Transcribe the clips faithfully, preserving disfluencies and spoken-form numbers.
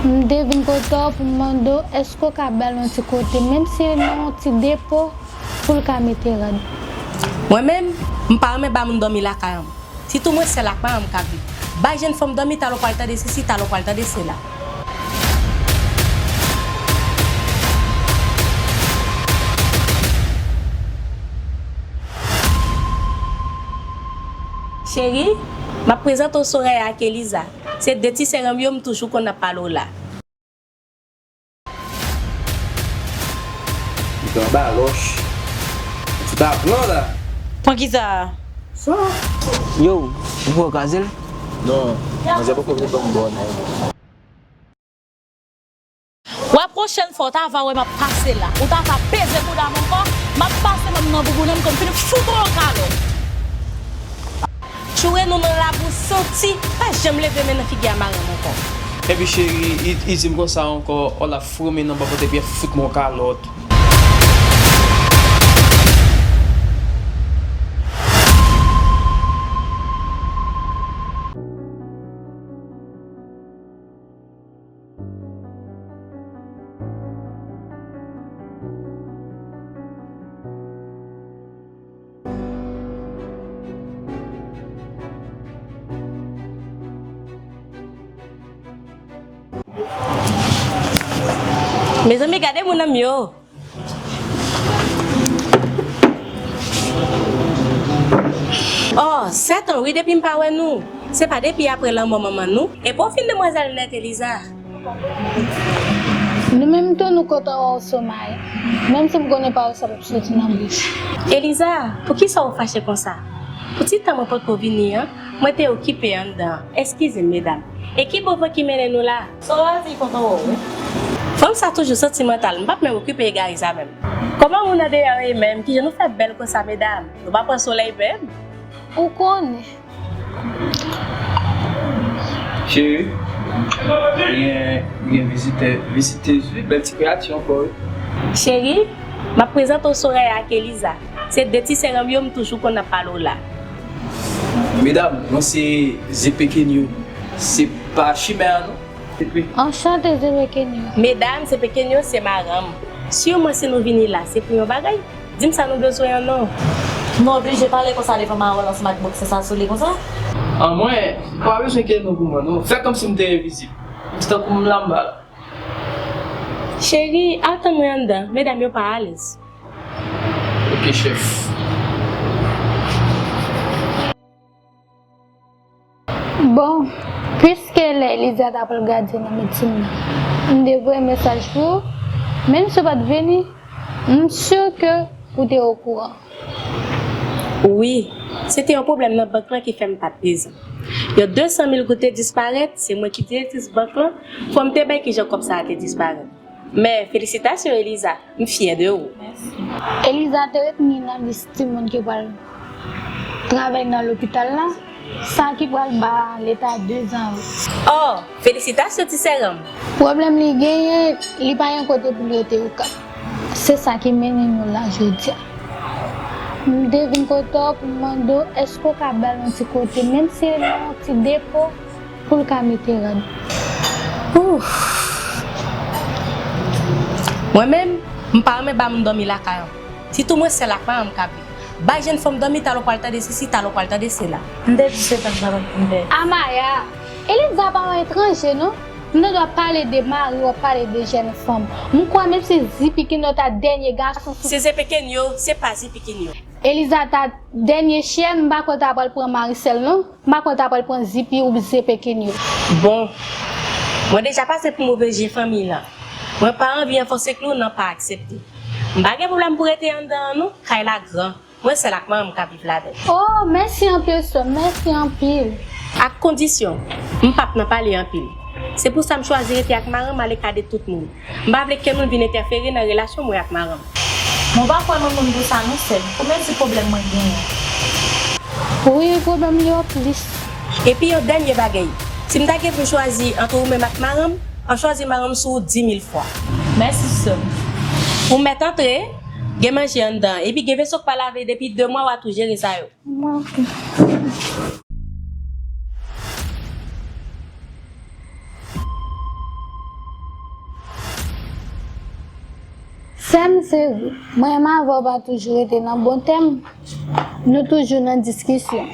M te vin kote w pou m mande w, èske w ka ba l yon ti kote, menm si se nan yon ti depo, pou l ka mete rad? Mwen menm, m pa renmen ba moun dòmi lakay an. Sitou mwen sèl ak madanm m k ap viv. Bay jèn fanm dòmi, talè w pral tande sesi, talè w pral tande sela. Cheri, m ap prezante w Soraya ak Eliza. Se de ti sè granm yo m toujou konn ap pale w la. Li pran balòch. Ti pa plan la. Pran ki sa? Sa. Yo, ou poko kraze l? Non, manzè poko vle ban m bò non. Wè pwochèn fwa ou ta va wè m ap pase la. Ou ta va peze bouda m ankò, m ap pase men m nan bouboune m, kòm fin fout ou yon kalòt. Tchoure nou nan labou santi, pa janm leve men nan figi a madanm ankò. Epi cheri, i, i di m konsa ankò, o l ap foure men nan bò kote pye fout mwen yon kalòt. Mezanmi, gade moun an m yo. Oh, sèt an, wi, depi m pa wè nou. Se pa depi apre lanmò manman nou. Epi w fin demwazèl nèt, Eliza. Nou menm tou, nou kontan wè w Soraya. Menm si m konnen pawòl sa p ap soti nan bouch ou. Eliza, poukisa w fache konsa? Pou ti tan mwen potko vini an, mwen te okipe anndan an. Eskize m, medam. E ki bon van ki mennen nou la? Soraya di l kontan wè w, wi. Fanm sa toujou santimantal, m p ap menm okipe egare sa menm. Kòman moun andeyò ye menm? Kijan nou fè bèl konsa, medam? Nou pa pran solèy menm? Ou konnen. Cheri, gen, gen vizitè, vizitèz, wi, bèl ti kreyati ankò, wi. Cheri, m ap prezante w Soraya ak Eliza. Se de ti sè granm yo m toujou konn ap pale w la. Medam, mwen se Ze Pekenyo. Se pa chimè a, non? Anchante, Ze Pekenyo. Medam, Ze Pekenyo se madanm m. Siman si nou vini la, se pou yon bagay. Di m sa nou bezwen an non. Nou oblije pale konsa devan Marol ansanm ak bòksè sa sou li konsa? An mwen, m pa bezwen kenbe nou pou mwen non. Fè kòmsi m te envizib. M se tankou m la m ba la. Cheri, al tann mwen anndan. Medam yo pa alèz. Ok, chèf. Bon, piske lè Eliza ta pral gradye nan medsin nan, m te voye mesaj pou ou, menm si w pa t vini, m si ke ou te okouran. Wi, se te yon pwoblèm nan bank lan ki fè m pa t prezan. Yon de san mil goud te disparèt, se mwen ki direktris bank lan, fò m te bay kijan kòb sa a te disparèt. Men, felisitasyon, Eliza, m fyè de ou. Mèsi. Eliza te retni nan lis timoun ki pral travay nan lopital la, sa ki pral ba leta dezan yo. Oh, felisitasyon, ti sè granm. Pwoblèm li genyen, li pa gen kote pou l rete okap. Se sa ki mennen nou la jodi a. M te vin kote w pou m mande w, èske w ka ba l yon ti kote, menm si se nan yon ti depo, pou l ka mete rad? Ouf! Mwen menm, m pa renmen ba moun dòmi lakay an. Sitou mwen sèl ak madanm m k ap viv. Bay jèn fanm dòmi, talè w pral tande sesi, talè w pral tande sela. M te di se pa t sa m te fè. Amaya, Eliza pa yon etranje non. M tande w ap pale de mari, w ap pale de jèn fanm. M kwè menm si Zipikinyo ta dènye gason sou... Se Zepekenyo, se pa Zipikinyo. Eliza ta dènye chyen, m pa kwè ta pral pran Maricel non. M pa kwè ta pral pran Zipi ou Zepekenyo. Bon, mwen deja pase pou move je fanmi lan. Mwen pa anvi anfonse klou nan pa aksepte. M pa gen pwoblèm pou rete anndan an non, kay la gran. Mwen sèl ak manman m k ap viv ladan l. Oh, mèsi anpil, sè m, mèsi anpil. Ak kondisyon, m p ap nan pale anpil. Se pou sa m chwazi rete ak madanm m aleka de tout moun. M pa vle kenn moun vin entèfere nan relasyon mwen ak madanm m. Mwen pa kwè nan moun pou sa non, sè m. Konbyen ti pwoblèm mwen genyen? Wi, pwoblèm li yo plis. Epi yon dènye bagay, si m ta gen pou m chwazi ant ou menm ak madanm m, m ap chwazi madanm m sou ou di mil fwa. Mèsi, sè m. Ou mèt antre, gen manje anndan, epi gen veso k pa lave depi de mwa, w a tou jere sa yo. Mwen, ok. Tèm seri. Mwen menm avè w pa toujou rete nan bon tèm. Nou toujou nan diskisyon.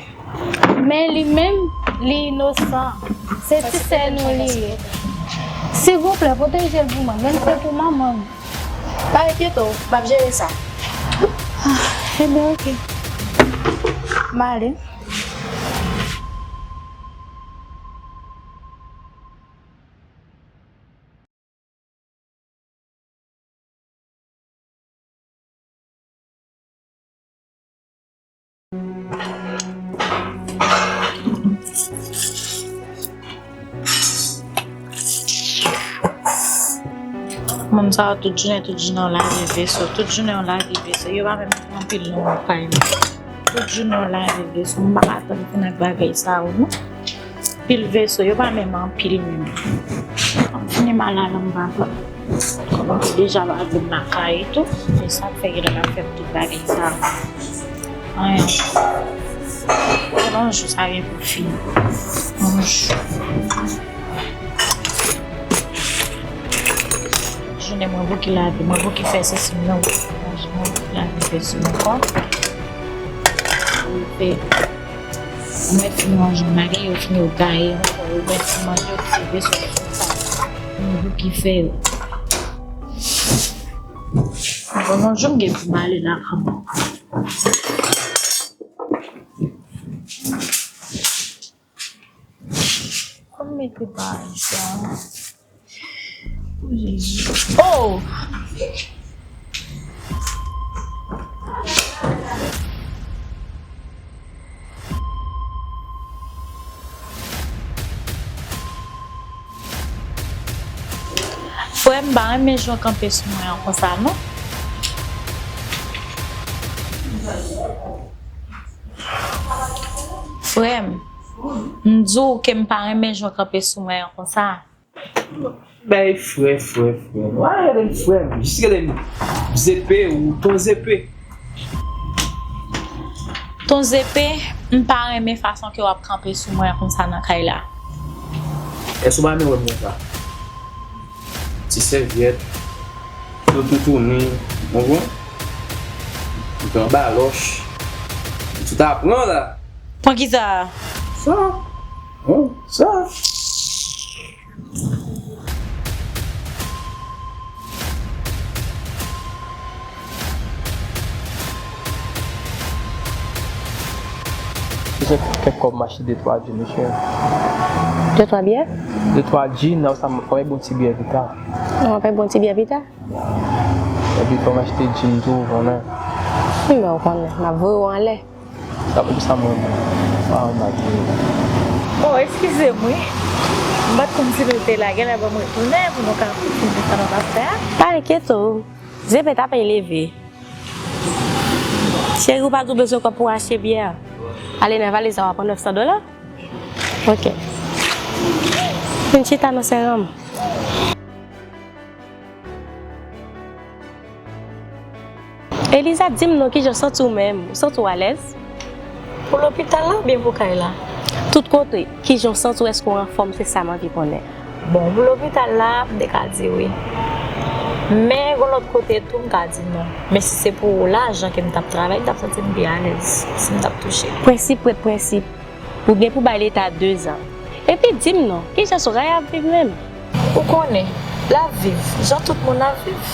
Men li menm, li inosan. Se ti sè nou li ye. Silvouplè, pwoteje l pou mwen, menm se pou manman m. Pa enkyete w, m ap jere sa. Ah, ebyen, oke. M ale. Moun sa yo, tout jounen, tout jounen, yo lave veso. Tout jounen, yo lave veso. Yo pa menm anpil non, kay la. Tout jounen, yo lave veso. M pa ka tann fin ak bagay sa yo, non. Pil veso, yo pa menm anpil menm. Kòm fini malala m papa. Kòman ki deja pa vin lakay tou. Se sa k fè genlè l ap fè m tout bagay sa. Anyen. Yon jou sa gen pou fini. Yon jou. Jounen mwen bouke lave, mwen bouke fè sesi non. Mwen bouke lave fè sou mwen kò. Mwen fè Ou mèt fin manje, m pa gen yo fini yo gaye ankò, yo mèt fin manje, yo seve sou sa. Yon jou ki fè yo. Bon, yon jou m gen pou m ale lakay mwen. Kòm mete bagay sa. Oh, Jezi. Oh! Frè m pa renmen jan w kanpe sou mwen an konsa, non. Frè m, m di w ke m pa renmen jan w kanpe sou mwen an konsa. Bay frè, frè, frè. Wa rele m frè m. Jis rele m Zepe ou Ton Zepe. Ton Zepe, m pa renmen fason ke w ap kanpe sou mwen konsa nan kay la. Èske w pa renmen wè m konsa? Ti sèvyèt, tout toutouni, w konprann? Gran balòch. Tout a pran la. Pran kisa? Sa. Bon, sa. Kèk kòb m achte de twa djin, mesye. De twa byè? De twa djin, nan sa m fè yon bon ti byè pita. Ou fè bon ti byè pita? Epi fò m achte djin tou, ou konnen. Men ou konnen, m ap voye w anlè. Sa pou sa mwen menm. Ah, m ap di. Oh, eskize m wi. M pa t konn si nou te la. Genlè ban m retounen pou nou ka kontinye sa nou t ap fè a. Pa enkyete w. Zepe t ap eleve. Cheri, ou pa di w bezwen kòb pou w achte byè a? Ale nan valiz la, w a pran nèf san dola? Ok. Vin chita nan sèran m. Eliza, di m non, kijan w santi w menm? Ou santi w alèz? Pou lopital la oubyen pou kay la? Tout kote. Kijan w santi w? Èske w anfòm? Se sa m anvi konnen. Bon, pou lopital la, m te ka di wi. Men, gon lòt kote tou, m ka di non. Men si se pou lajan ke m t ap travay, m t ap santi m pi alèz si m t ap touche. Prensip ret prensip. Ou gen pou bay Leta dezan. Epi di m non, kijan Soraya ap viv menm? Ou konnen, l ap viv jan tout moun ap viv.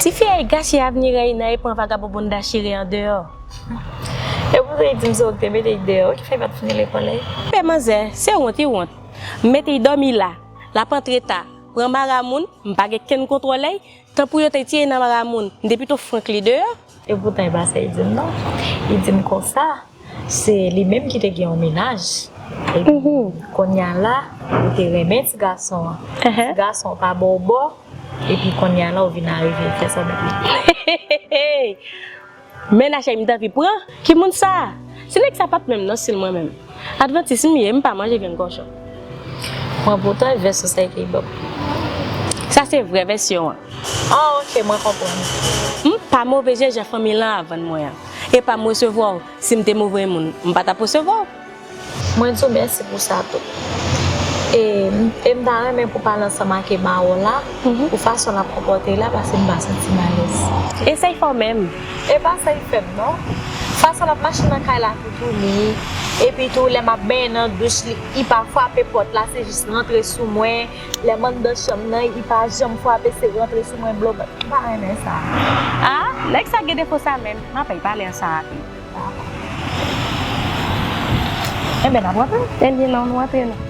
Tifi a, li gache avni Reina, li pran vagabon moun dachire andeyò. E poutan li di m se ou ki te mete li deyò, wi, ki fè li pa t fini lekòl li. Pè manzè, se wont, li wont. M mete li dòmi la, l ap antre ta, pran mara moun, m pa gen kenn kontwòl li, tan pou yo te tiye nan mara moun, m te pito frank li deyò. E poutan e pa sa li di m non. Li di m konsa, se li menm ki te gen yon mennaj. Epi kounye a la, ou te renmen ti gason an. Ti gason an pa ba w bò, epi kounye a la ou vin arive fè sa w mèt li. Mennaj la m t anvi pran. Ki moun sa? Ti nèg sa pa t menm nan stil mwen menm. Advantis m ye, m pa manje vyann kòchon. Mwen poutan e vèsyon sa ki ban m. Sa se vrè vèsyon an. Ah, ok, mwen konprann. M pa move je jan fanmi lan ap vann mwen an. E pa m resevwa w. Si m te move moun, m pa t ap resevwa w. Mwen di w mèsi pou sa tou. E, e m ta renmen pou pale ansanm ak Emma la, pou fason l ap konpòte l la, paske m pa santi m alèz. E sa y fè w menm? E pa sa y fè m, non. Fason l ap mache nan kay la toutouni, epi tou, lè m ap benyen nan douch, li, li pa frape pòt la, se jis rantre sou mwen. Lè m anndan chanm nan, li pa janm frape, se rantre sou mwen, blo, m pa renmen sa. Ah, nèg sa gen defo sa menm. M ap pale ansanm ak li. Enben, n ap rantre? Enben, non, nou rantre, non.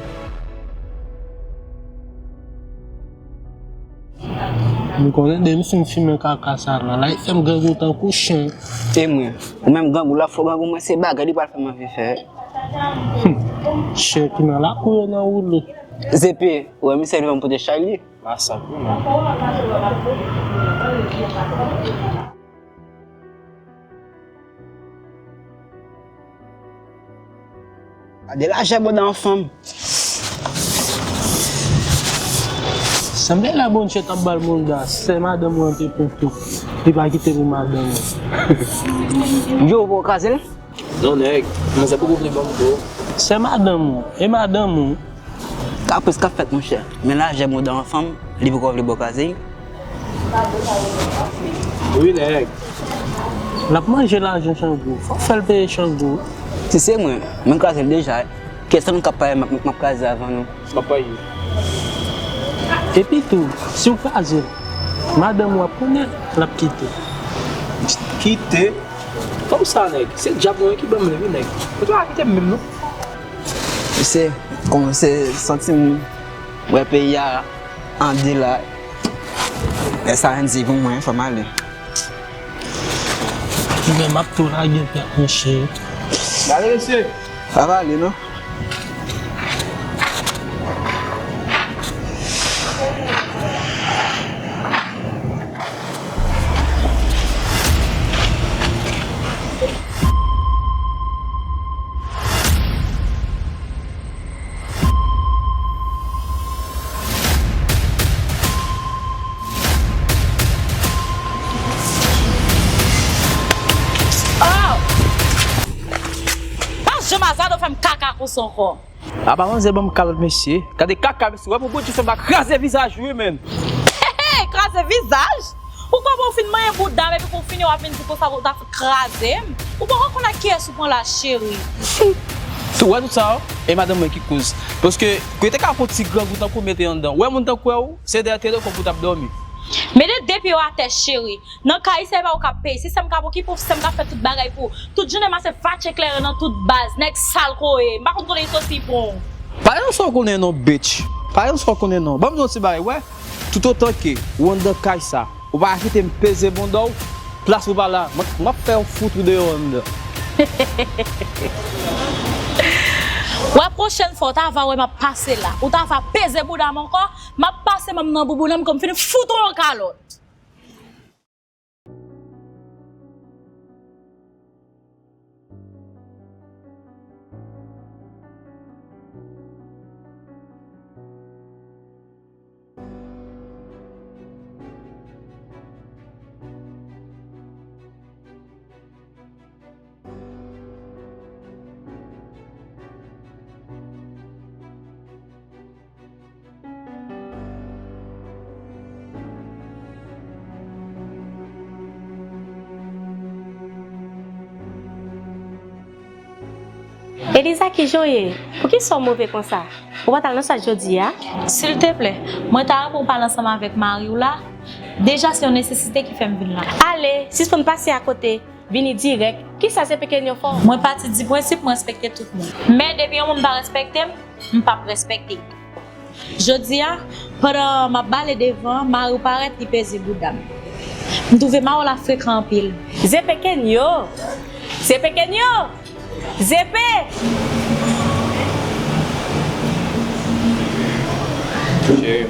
M konnen depi m fin fimen kaka sa la, la, li fè m grangou tankou chen. E mwen, ou menm grangou, la fò grangou mwen, se bagay li pral fè m anvi fè. Chen ki nan lakou yo nan woule. Zepe, ou wè misye li van pote chay li. Masak wi, non. Gade lajè bouda yon fanm. Sanble la Bondye t ap ba l bouda, sè madanm ou an te pran tou. Li pa kite pou madanm ou. Yo, ou poko kraze l? Non, nèg, manzè poko vle ban m tou. Sè madanm ou, e madanm ou. Kapris k ap fèt, monchè. Men lajè bouda yon fanm, li poko vle ba w kraze l. Wi, nèg. L ap manje lajan Chango. Fò w fè l peye Chango. Si se mwen, mwen kraze l deja. Kiyès nan nou k ap pare m ap, m ap kraze avan nou? M ap pare. Epi tou, si w kraze l, madanm ou ap konnen l ap kite. Kite? Kòmsa, nèg, se dyab mwen ki ban m li, wi, nèg. Ou te pa kite m menm, non. Mesye, kòmanse santi m wè peyi a an de la. Lè sa, Andy, pou mwen, fò m ale. Men m ap tou lage pèt, monchè. Gade, mesye. Sa va ale, non? Oh! Pa janm azade w fè m kaka konsa ankò. Apa manzè ban m kalòt, mesye. Gade kaka, mesye. Wè pou Bondye fè m pa kraze vizaj ou, wi, menn. Kraze vizaj? Ou kwè pou w fin manyen bouda m epi pou w fini w ap vin di konsa ou ta fin kraze m? Ou poko konn ak kiyès ou pran la, cheri. Tou wè tout sa, e madanm mwen ki koz. Paske, ke te ka pran ti grangou tankou mete anndan. Wè moun tankou w, se dèyè telefòn pou w t ap dòmi. Mete de pye w atè, cheri. Nan kay sa, e pa ou k ap peye. Se sè m k ap okipe w, sè m k ap fè tout bagay pou ou. Tout jounen m ap se fache kleren nan tout baz. Nèg sal ko ye. M pa konn kote li soti pran w. Pa gen sa w konnen non, bitch. Pa gen sa w konnen non. Ban m di w yon ti bagay, wè. Toutotan ke ou anndan kay sa, ou pa kite m peze bonda w, plas ou pa la, m, m ap fè yon fout ou deyò anndan. Wè, pwochèn fwa, ou ta va wè m ap pase la. Ou ta va peze bouda m ankò, m ap pase men m nan bouboun nan m, kòm fini fout ou yon kalòt. Eliza, kijan w ye? Poukisa w move konsa? Ou pa t al nan chach jodi a? Silteplè, mwen ta renmen w pale ansanm avèk mari w la. Deja, se yon nesesite ki fè m vin la. Ale, sispann pase akote. Vini dirèk. Kisa se pekenyo fè w? Mwen pati di prensip, mwen respekte tout moun. Men depi yon moun pa respekte m, m p ap respekte. Jodi a, pandan m ap bale devan, mari w parèt, li peze bouda m. M twouve mari w la frekan anpil. Zepe kenyo! Zepe kenyo! Zepe! Cheri.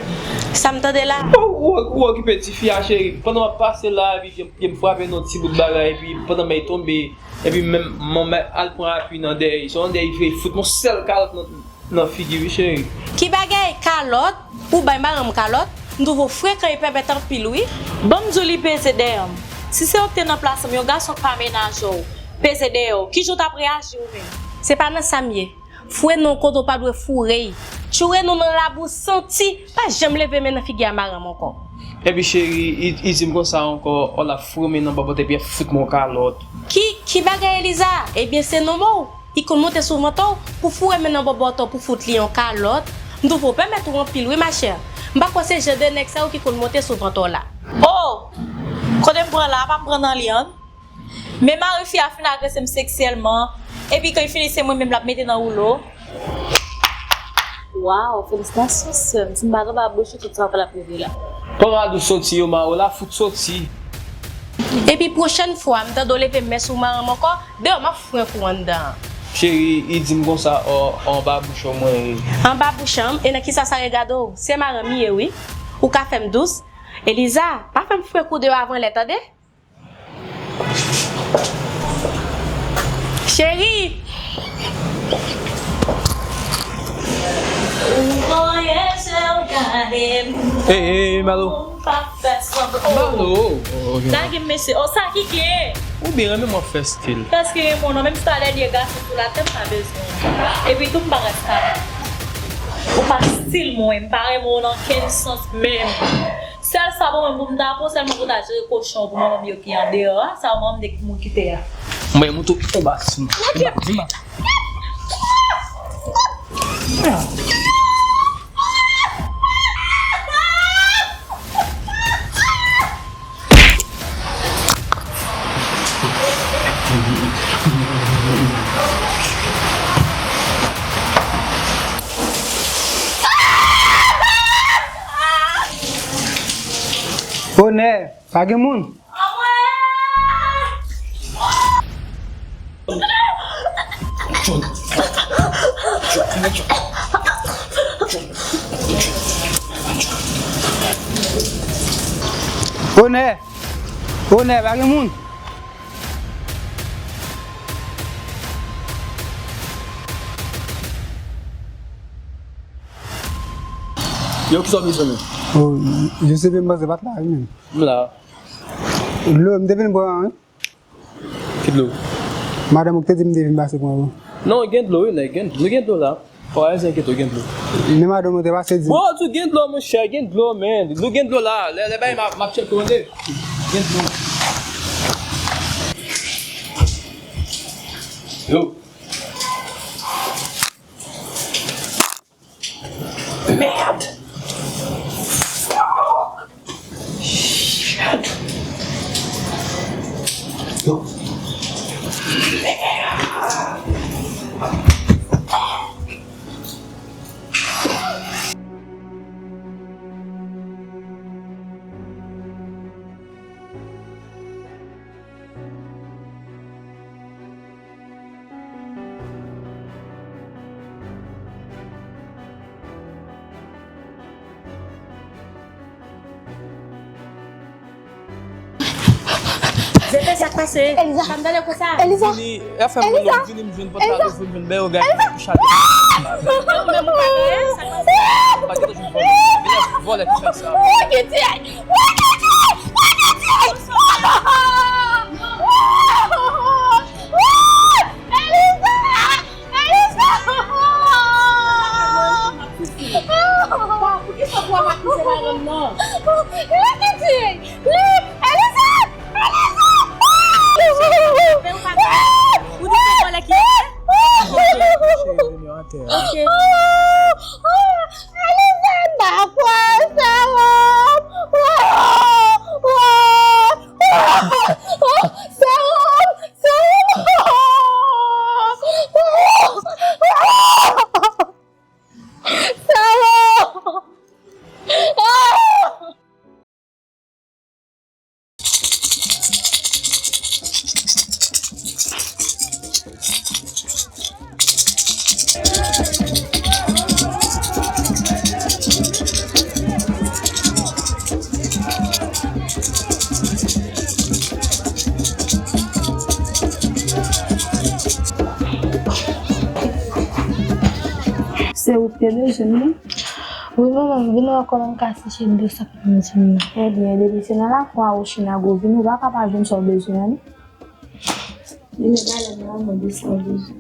Sa m tande la? Ou, ou, ou okipe tifi a, cheri. Pandan m ap pase la, epi Pye m frape nan ti bout bagay, epi pandan m tonbe, epi menm manman al pran apui nan dèyè, se yon dèyè, li fout m yon sèl kalòt nan, nan figi, wi, cheri. Ki bagay? Kalòt? Ou bay mari m kalòt? M twouve w frekan e pèpèt anpil, wi. Ban m di w, li peze dèyè m. Si se ou ki te nan plas m, yon gason k pa menaje w, peze dèyè w, kijan w t ap reyaji ou menm? Se pa nan sa m ye. Foure nan yon kote w pa dwe foure l. Tchoure nou nan labou santi, pa janm leve men nan figi a maranm ankò. Epi cheri, i, i di m konsa ankò, ò l ap foure men nan bòbòt epi ap fout mwen yon kalòt. Ki, ki bagay Eliza? Ebyen se nonm ou. I konn monte sou vant ou pou foure men nan bòbòt ou pou fout li yon kalòt. M twouve w pèmèt ou anpil wi machè. M pa kwè se jan de nèg sa yo ki konn monte sou vant ou la. Oh! Kote m pran la, pa m pran nan li an. Men mari fi a fin agrese m seksyèlman, epi kan l fini se mwen menm l ap mete nan woulo. Waw, felisitasyon sè m, si m pa t anba bouch ou tout sa w pa t ap rive la. Pran rad ou soti yo mare w la, fout soti. Epi pwochèn fwa m tande w leve men sou maranm ankò, deyò m ap frenk ou anndan an. Cheri, i di m konsa, ò, anba bouch ou mwen ye. Anba bouch an, e nan kisa sa regade w? Se maranm m ye wi. Ou ka fè m dous? Eliza, pa fè m frenk ou deyò avan lè tande. Cheri! Ou voye je w gade m. Ey, ey, ey, Malo. Ou pa fè sanble. Malo! Oh, ok. Lage m mesye. Oh, sa ki gen? Ou byen renmen mwen fè stil. Èske gen moun nan menm si ta dènye gason sou latè m pa bezwen w. Epi tou m pa rès ka. Ou pa stil mwen, m pa renmen w nan kenn sans menm. Sèl sa pou mwen pou m ta pran, sèlman pou ta jere kochon pou manman m yo ki andeyò a, sa yo manman m de moun kite a. Mwen moutou konba sou mwen. Di m, di m. Onè, pa gen moun? Onè! Onè, pa gen moun? Yo, kisa w bezwen menm? Oh, Josefe, m panse pa t la wi menm. M la. Dlo, m te vin pran wi. Ki dlo? Madanm ou ki te di m te vin pase pran dlo. Non, gen dlo wi nèg, gen, nou gen dlo la. Pawèz enkyete w, gen dlo. Men madanm ou te pase di. Bro, tou gen dlo monchè, gen dlo men. Nou gen dlo la. Lè, lè bay m ap, m ap tcheke w tande. Gen dlo. Yo. Merde! Fuck! Shit! Yo. Merde! Fuck! Zete, sa k pase? Eliza. Sa m tande konsa. Eliza. Vini, F M Eliza. Vini, m jwenn pòt la, vini, m jwenn bèyo, gade, m kouche atè. Ou menm ou pa gen anyen, sa k pase? Pa gen anyen, vòlè. Vòlè ki fè sa. Ou ki di, ou ki di, ou ki di. Eliza! Eliza! Poukisa w ap akize madanm nan? Li ki di! Li! Eliza! Eliza! Ou te fè vòlè ki atè? Ok. Eliza, m pa kwè, sè m. Sè m, sè m. Sè m. Se ou ki te bezwen m, non? Wi, manman, m vin wè kòman m ka seche dlo sa k nan zin nan. Ebyen, depi se nan lakou a ou chinago vin, ou pa ka pa jwenn sa w bezwen an, non. Li mèt ale nan mwen de sa w bezwen.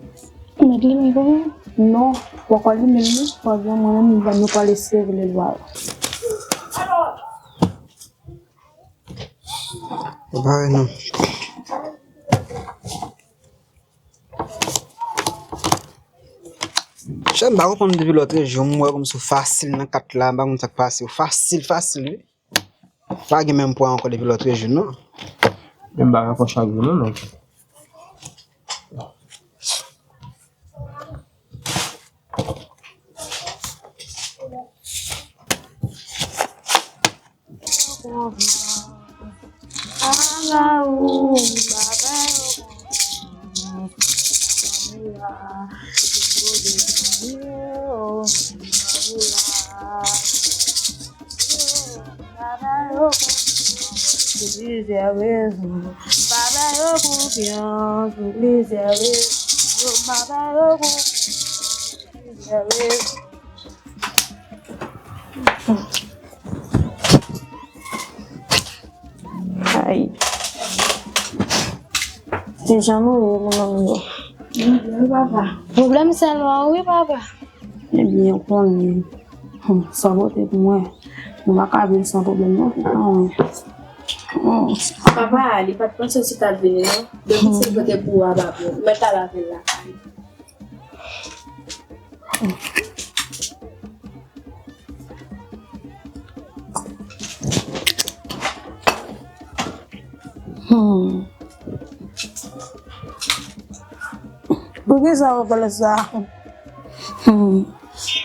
Mèt li menm pou mwen? Non, poko li menm non. Poko mwen menm, nou pral eseye rele lwa yo. Ou pa wè non. Chè, m pa konprann depi lòtrejou, m wè kòmsi w fasil nan kat la, m pa konn sa k pase w. Fasil, fasil, wi. Pa gen menm pwa ankò depi lòtrejou, non. Men m pa ka fè w chak jou, non, non. Pou plizyè rezon, m pa fè yo konfyans. Pou plizyè rezon, m pa fè yo konfyans. Pou plizyè rezon. Ay. Se jan nou ye, nou menm yo. Wi, papa. Pwoblèm sèlman, wi, papa. Ebyen, ou konnen, hmm, sa w pote pou mwen, nou pa ka viv san pwoblèm, non, pou mwen. Hmm. Papa, li pa t panse w si t ap vini, non. Depi se pote pou ou a, pa pou ou. Mèt al avè l lakay. Hmm. Poukisa w fè sa? Hmm.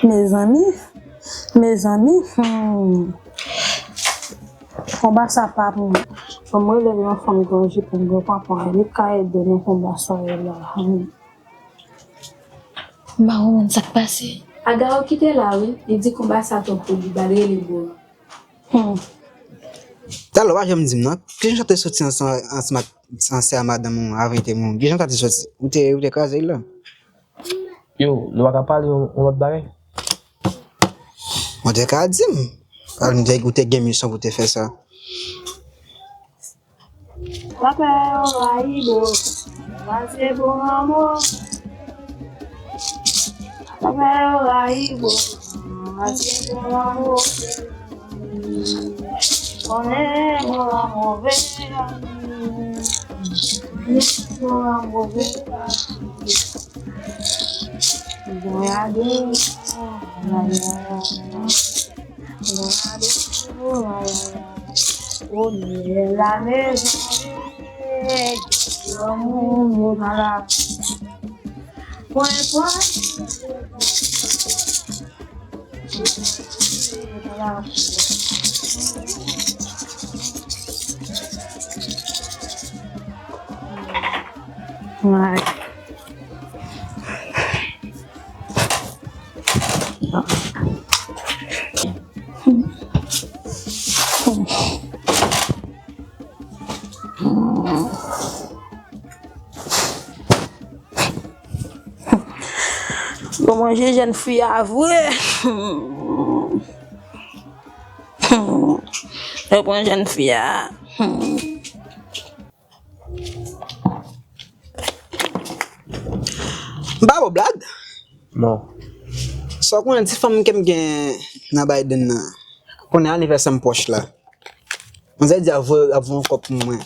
Mezanmi, mezanmi, hmm. Konba sa pa pou mwen. Fò m rele yon fanm granje pou m gen konprann li ka ede nan konba sa yo la. Hmm. M pa konprann sa k pase. Agao ki te la wi, li di konba sa twòp pou li, ba l rele Bora. Hmm. Talè w pa janm di m non. Kijan w te soti ansanm, ansanm ak ansyen a madanm ou avan li te mouri? Kijan w te soti? Ou te, ou te kraze l la? Yo, nou pa ka pale yon, yon lòt bagay? Ou te ka di m. Ou te, ou te gen misyon pou te fè sa. Papa yo rayi bon, pase bon lanmou. Papa yo rayi bon, pase bon lanmou. Konnen bon lanmou move. Konnen bon lanmou move. Bon, gade, gade, gade. Premye la mezon, lanmou nou pa la. Pwen, pwen. Alright. Yo manje jèn fi a vre. Yo pran jèn fi a. M pa ba w blag. Non. Sa w konnen ti fanm ke m gen nan Biden nan, konnen anivèsè m pwòch la. Manzè di ap voye, ap voye yon kòb pou mwen.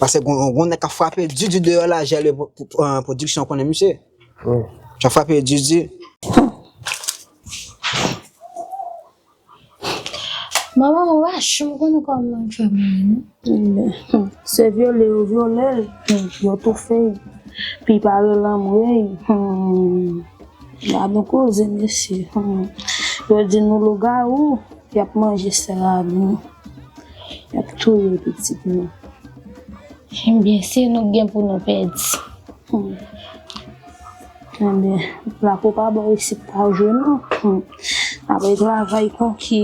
Paske gon, gon nèg k ap frape di di deyò la, Jèle pwodiksyon, konnen misye. Wi. K ap frape di di. Manman, mwen pa janm konn kòman l fè mwen, non. Se vyole yo vyole l, yo toufe l, pi pare lanmou l. Hmm. Gad yon koze, mesye. Hmm. Yo di nou lougawou, y ap manje sè a nou. Y ap touye pitit nou. Ebyen, se nou k gen pou nou pèdi. Hmm. Ebyen, lakou pa bò isit pa jwe non. Hmm. Apre travay konki.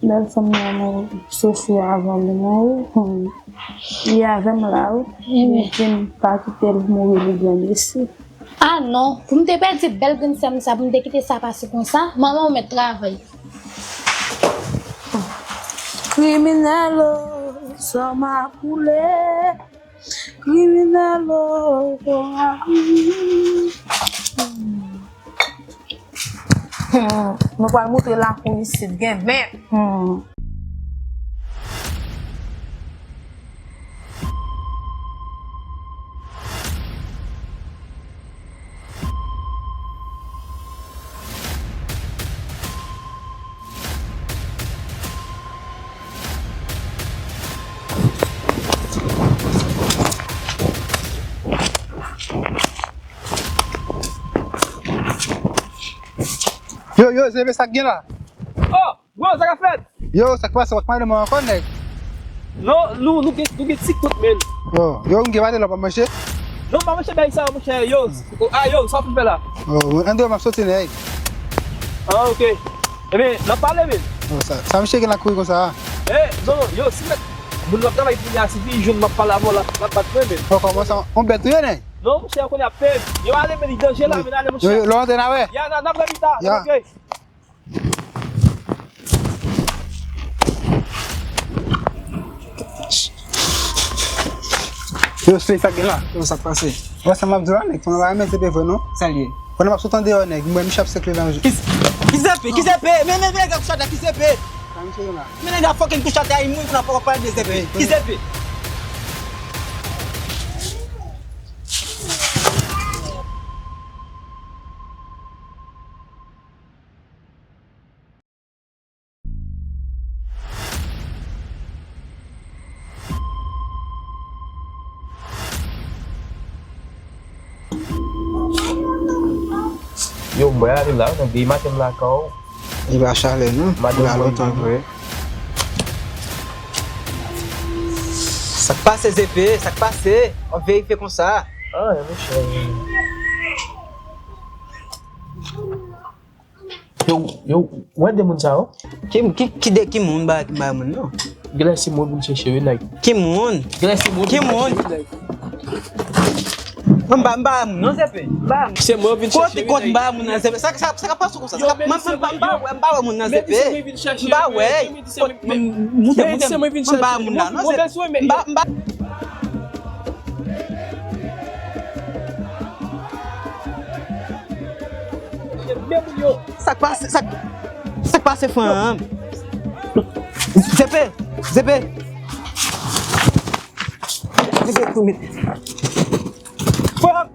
Bèl fanm nan nou soufri avan li mouri. Hmm. Li avè m la wi. Ebyen. Li di m pa kite l mouri li granmesi. Ah non, pou m te pèdi bèl grenn sè m sa, pou m te kite sa pase konsa, manman w mèt travay. Kriminèl o, san makoule. Kriminèl o, o, a, wi. Hmm, nou pral moutre lakou isit gen mèt. Hmm. Yo, yo, Zepe, sa k gen la? Oh, bro, sa k ap fèt? Yo, sa k pase? W ap pale mwen ankò, nèg? Non, nou, nou gen, nou gen ti kout men. Oh, yo, m gen pale la, w pa manje? Non, m pa manje bagay sa, monchè, yo. Oh, ah, yo, sa w ap fè la? Oh, andewo, m ap soti, nèg. Ah, ok. Ebyen, n ap pale, men. Oh, sa, sa misye gen la kouri konsa a? Eh, non, yo, si mèt moun w ap travay pou li a, si li jwenn m ap pale avè w, l ap, l ap bat mwen, men. Oh, kòman sa, on bèt ou ye, nèg? Non, monchè, kounye a, pen. Yo, ale, men li danje la, men ale, monchè. Yo, yo, lè w antre n a wè. Ya, n a, n ap wè pita, ok. Yo, se sa k gen la. Yo, sa k pase? Wè sa m ap di w la, nèg, konnen w pa renmen Zepe vre, non? Sa l ye? Konnen m ap sot andeyò, nèg, m wè misye ap sekle nan... Ki, ki Zepe? Ki Zepe? Men, men, men, nèg la ap chante, ki Zepe? Sa misye gen la? Men nèg la fucking touche atè, li mouri, kounye a fò w pale de Zepe. Ki Zepe? Yo, m wè ale la, nèg, depi maten m lakay ou. Li pa chalè, non. Madanm mwen lontan vre. Sa k pase, Zepe? Sa k pase? W ap verifye konsa. Ah, monchè. Yo, yo, w wè de moun sa yo? Ki, ki, ki de, ki moun ba, ba moun nan? Genlè se mwen vin chèche wi, nèg. Ki moun? Genlè se mwen vin chèche wi, nèg. Mwen m ba, m ba moun nan Zepe. M ba moun. Se mwen vin chèche wi, nèg. Kote, kote m ba moun nan Zepe? Sa, sa, sa ka pase konsa? Sa ka, mwen, mwen m ba, m ba wè, m ba wè moun nan Zepe. M ba wè. Moute, moute, mwen m ba moun nan, non, Zepe. M ba, m ba. Sa k pase, sa k, sa k pase, frè an? Zepe, Zepe. Zepe, kounye. Frè an,